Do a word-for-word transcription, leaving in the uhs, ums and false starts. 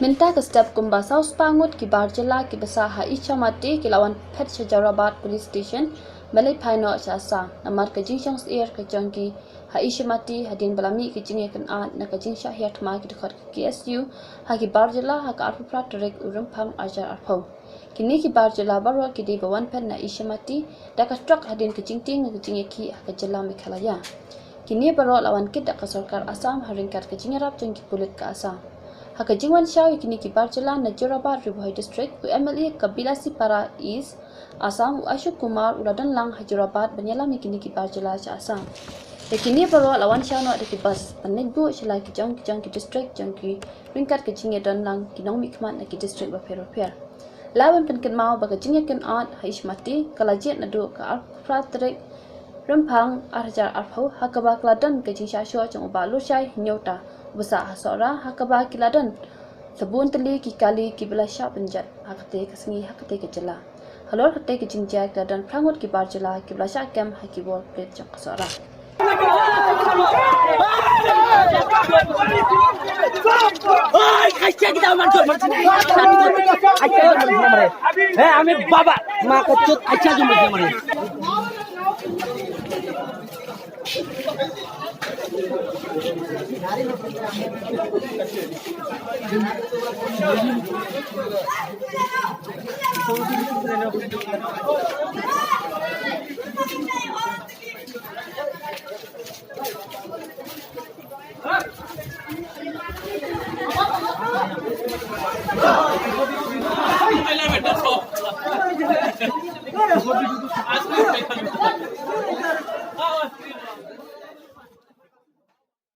Mynta ka step kumba saw spah ngut ki bar jylla kiba sah ha Ichamati ki la wan phet sha Jorabat Police Station ban leit phai noh sha Assam namar ka jingshong syier ka jong ki ha Ichamati hadien ba la mih ka jingïakynad na ka jingshah hiar thma ki dkhot ka K S U ha ki bar jylla ha ka arphew phra tarik u Rymphang ar hajar arphew. Kine ki bar jylla baroh ki dei ba wan phet na Ichamati da ka trok hadien ka jingtieng ka jingïakhih ha ka jylla Meghalaya. Kine baroh la wan kit da ka sorkar Assam ha ryngkat ka jingïarap jong ki pulit ka Assam. Ha ka jingwan shaw ïa kine ki bar jylla na Jorabat Ri Bhoi District, u M L A ka Bilasipara East Assam u Ashok Kumar u la don lang ha Jorabat ban ïalam ïa kine ki bar jylla sha Assam. Ïa kine baroh la wan shaw noh da ki bus ban leit buh sha la ki jong ki jong ki district jong ki ryngkat ka jingïadon lang ki nongmihkhmat na ki district bapher bapher. La wan pynkynmaw ba ka jingïakynad ha Ichamati ka la jied naduh ka arphew phra tarik Rymphang ar hajar arphew ha kaba ka la don ka jingshah shoh jong u Bah Lurshai Hynñiewta uba sah ha Sohra ha kaba ki la don sabun tylli ki kali kiba la shah pynjot ha katei ka sngi ha katei ka jylla. Halor katei ka jingjia ki la don phra ngut ki bar jylla kiba la shah kem ha ki bor pulit jong ka Sohra. Oi, acha kita mantu, mantu. Acha mantu, mantu. Eh, ami baba, ma kachut, acha mantu, mantu.